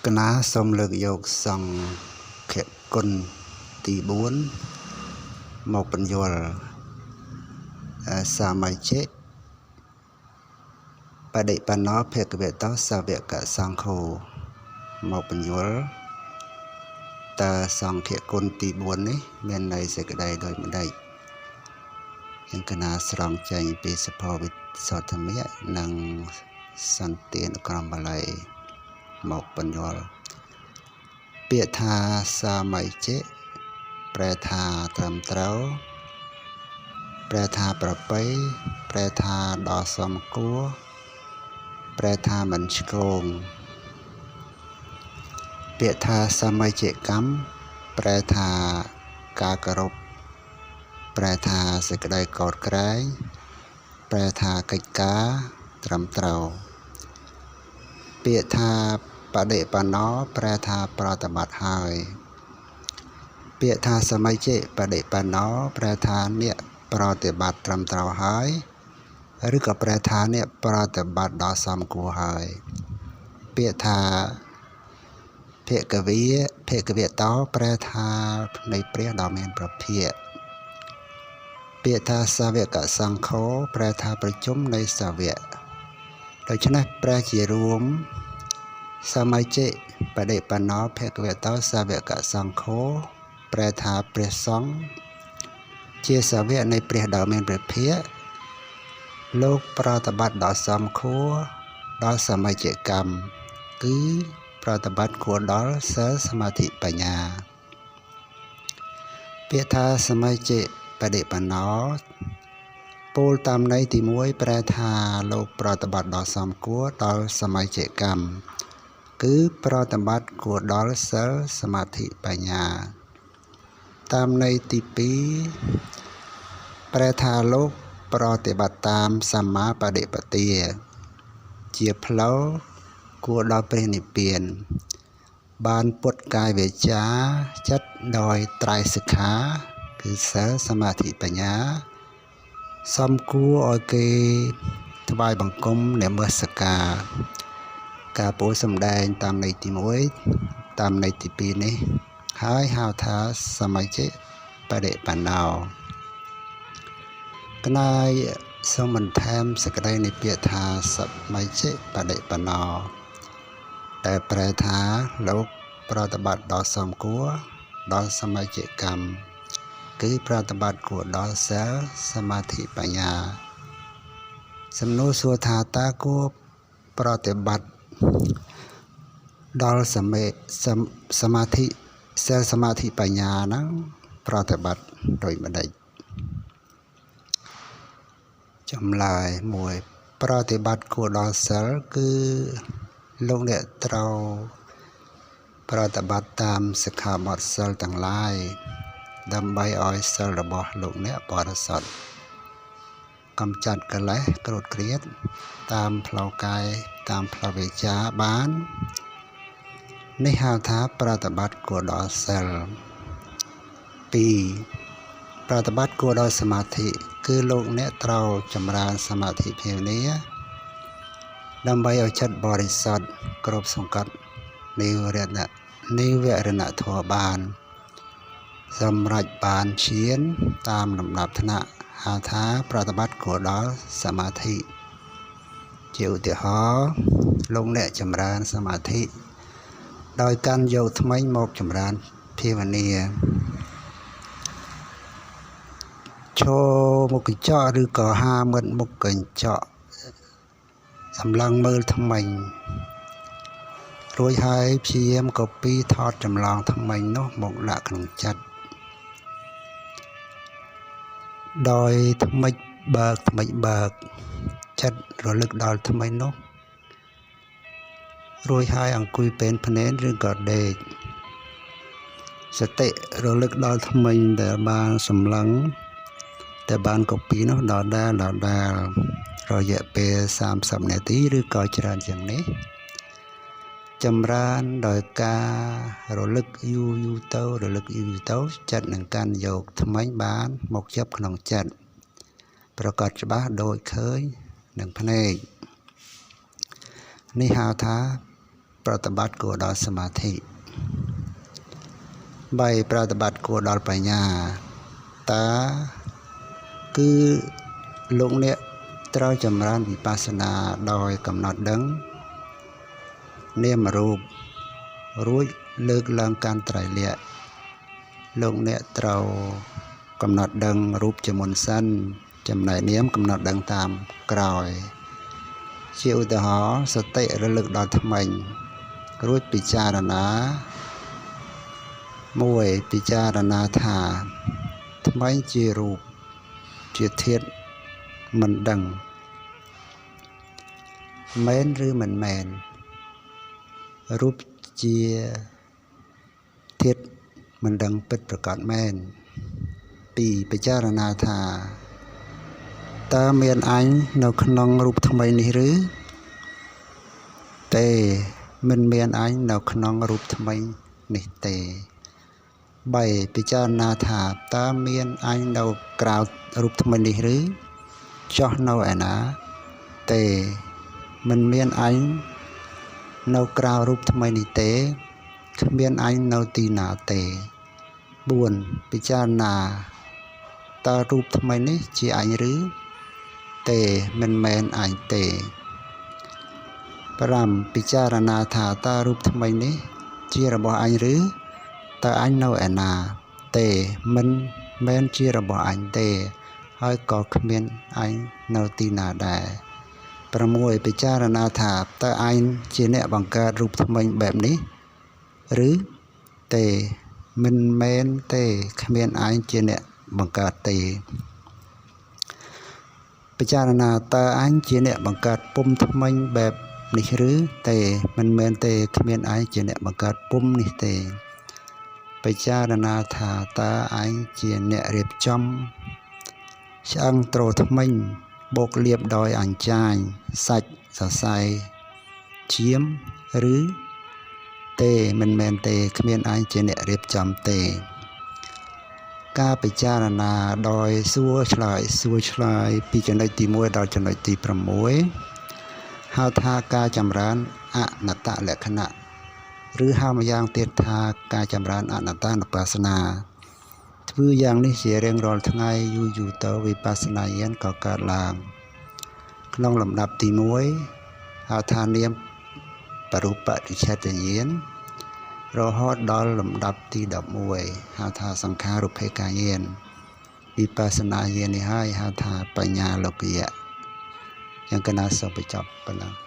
កណាសូមលើកយកសង្ឃគុណទី4មកបញ្យល់សមជិបដិបណ្ណោភគវតោសាវកសង្ឃោមកបញ្យល់តើសង្ឃគុណទី4នេះមានន័យសេចក្តីដូចម្ដេចយ៉ាងកណាស្រង់ចេញពីសភវិសទ្ធមៈនិងសន្តានក្រមបាលីមកបញ្យល់ពាក្យថាសម័យជិប្រែថាត្រឹមត្រូវប្រែថាប្រពៃប្រែថាដ៏សមគួរប្រែថាមិនឆ្គងពាក្យថាសម័យជកម្មប្រែថាការគោរពប្រែថាសេចក្តីកោតក្រែងប្រែថាកិច្ចការត្រឹមត្រូវពាក្យថាបដិបណ្ណោប្រែថាប្រតិបត្តិហើយពាក្យថាសម័យជិបដិបណ្ណោប្រែថាអ្នកប្រតិបត្តិត្រឹមត្រូវហើយឬក៏ប្រែថាអ្នកប្រតិបត្តិដ៏សមគួរហើយពាក្យថាភគវីភគវតោប្រែថានៃព្រះដ៏មានប្រភិយពាក្យថាសាវកសង្ឃោប្រែថាប្រជុំនៃសាវកដូច្នេះប្រែជារួមសម័យជិបដិបណ្ណោភគវតោសាវកសង្ឃោប្រែថាព្រះសង្ឃជាសាវកនៃព្រះដ៏មានព្រះភិយលោកប្រតិបត្តិដ៏សមគួរដល់សម័យជកម្មគឺប្រតិបត្តិគួរដល់សិលសមាធិបញ្ញាពាក្យថាសម័យជិបដិបណ្ណោពោលតាមន័យទី1ប្រែថាលោកប្រតិបត្តិដ៏សមគួរដល់សម័យជកម្មគឺប្រតិបត្តិគួរដល់សិលសមាធិបញ្ញាតាមន័យទី2ប្រែថាលោកប្រតិបត្តិតាមសម្មាបដិបទាជាផ្លូវគួរដល់ព្រះនិព្វានបានពុតកាយវាចាចិត្តដោយត្រៃសិក្ខាគឺសិលសមាធិបញ្ញាសំគួរឲ្យគេថ្វាយបង្គំនមស្ការការពោលសម្ដែងតាមន័យទី1តាមន័យទី2នេះហើយហៅថាសម័យជិបដិបណ្ណោកណាយសូមបន្ថែមសេចក្តីនៃពាក្យថាសម័យជិបដិបណ្ណោដែលប្រែថាលោកប្រតិបត្តិដ៏សមគួរដល់សម័យជកម្មគឺប្រតិបត្តិគួរដល់សិលសមាធិបញ្ញាសំណួរសួរថាតើគួរប្រតិបត្តិដល់សមាធិសិលសមាធិបញ្ញាហ្នឹងប្រតិបត្តិដូចម្ដេចចម្លើយមួយប្រតិបត្តិគួរដល់សិលគឺលោកអ្នកត្រូវប្រតិបត្តិតាមសិក្ខាបទសិលទាំងឡាយដើម្បីឲ្យសិលរបស់លោកអ្នកបរិសុទ្ធកម្ចាត់កិលេសគ្រោតគ្រាតតាមផ្លូវកាយតាមផ្លូវវាចាបាននេះហៅថាប្រតិបត្តិគួរដល់សិល2ប្រតិបត្តិគួរដល់សមាធិគឺលោកអ្នកត្រូវចម្រើនសមាធិភាវនាដើម្បីឲ្យចិត្តបរិសុទ្ធគ្រប់សង្កត់និវរណធម៌បានសម្រេចបានឈានតាមលំដាប់ថ្នាក់ហៅថាប្រតិបត្តិគួរដល់សមាធិជាឧទាហរណ៍លោកអ្នកចម្រើនសមាធិដោយកាន់យកថ្មិញមកចម្រើនភាវនាឈរមុខកញ្ចក់ឬក៏ហាមិតមុខកញ្ចក់សម្លឹងមើលថ្មិញរួចហើយព្យាយាមកូពីថតចម្លងថ្មិញនោះមកដាក់ក្នុងចិត្តដោយថ្មិចបើកថ្មិចបើកចិត្តរលឹកដល់ថ្មិញនោះរួចហើយអង្គុយពេនភ្នែនឬក៏ដេកសតិរលឹកដល់ថ្មិញដែលបានសម្លឹងតែបានកូពីនោះដដែលដដែលរយៈពេល30នាទីឬក៏ច្រើនជាងនេះចម្រើនដោយការរលឹកយូរយូរទៅរលឹកយូរយូរទៅចិត្តនឹងកាន់យកថ្មិញបានមកចាប់ក្នុងចិត្តប្រកាសច្បាស់ដូចឃើញនឹងភ្នែកនេះហៅថា ប្រតិបត្តិគួរដល់សមាធិ3ប្រតិបត្តិគួរដល់បញ្ញាតាគឺលោកអ្នកត្រូវចម្រើនវិបស្សនាដោយកំណត់ដឹងនាមរូបរួចលើកឡើងកាន់ត្រៃលក្ខណ៍លោកអ្នកត្រូវកំណត់ដឹងរូបជាមុនសិនចំណែកនាមកំណត់ដឹងតាមក្រោយជាឧទាហរណ៍សតិរលឹកដល់ថ្មិញរួចពិចារណា1ពិចារណាថាថ្មិញជារូបជាធាតុមិនដឹងមែនឬមិនមែនរូបជាធាតុមិនដឹងពិតប្រាកដមែន2ពិចារណាថាតើមានអញនៅក្នុងរូបថ្មីនេះឬទេមិនមានអញនៅក្នុងរូបថ្មីនេះទេ3ពិចារណាថាតើមានអញនៅក្រៅរូបថ្មីនេះឬចោះនៅឯណាទេមិនមានអញនៅក្រៅរូបថ្មីនេះទេគ្មានអញនៅទីណាទេ4ពិចារណាតើរូបថ្មីនេះជាអញឬទេមិនមែនអញទេ5ពិចារណាថាតើរូបថ្មីនេះជារបស់អញឬតើអញនៅឯណាទេមិនមែនជារបស់អញទេហើយក៏គ្មានអញនៅទីណាដែរ6ពិចារណាថាតើអញជាអ្នកបង្កើតរូបថ្មីបែបនេះឬទេមិនមែនទេគ្មានអញជាអ្នកបង្កើតទេពិចារណាតើអញជាអ្នកបង្កើតពុំថ្មិញបែបនេះឬទេមិនមែនទេគ្មានអញជាអ្នកបង្កើតពុំនេះទេពិចារណាថាតើអញជាអ្នករៀបចំឆ្អឹងទ្រថ្មិញបូកលាបដោយអញ្ចាញសាច់សរសៃឈាមឬទេមិនមែនទេគ្មានអញជាអ្នករៀបចំទេការពិចារណាដោយសួរឆ្លើយពីចំណុចទី1ដល់ចំណុចទី6ហៅថាការចម្រើនអនត្តលក្ខណៈឬហៅម្យ៉ាងទៀតថាការចម្រើនអនត្តានុបស្សនាធ្វើយ៉ាងនេះជារៀងរាល់ថ្ងៃយូរៗទៅវិបស្សនាញាណក៏កើតឡើងក្នុងលំដាប់ទី1ហៅថានាមបរូបរិច្ឆេទញាណរហូតដល់លំដាប់ទី11ហៅថាសង្ខារុភេកាញាណវិបស្សនាញាណនេះហើយហៅថាបញ្ញាលោកិយៈយ៉ាងកណាសូមបញ្ចប់ប៉ុណ្ណឹង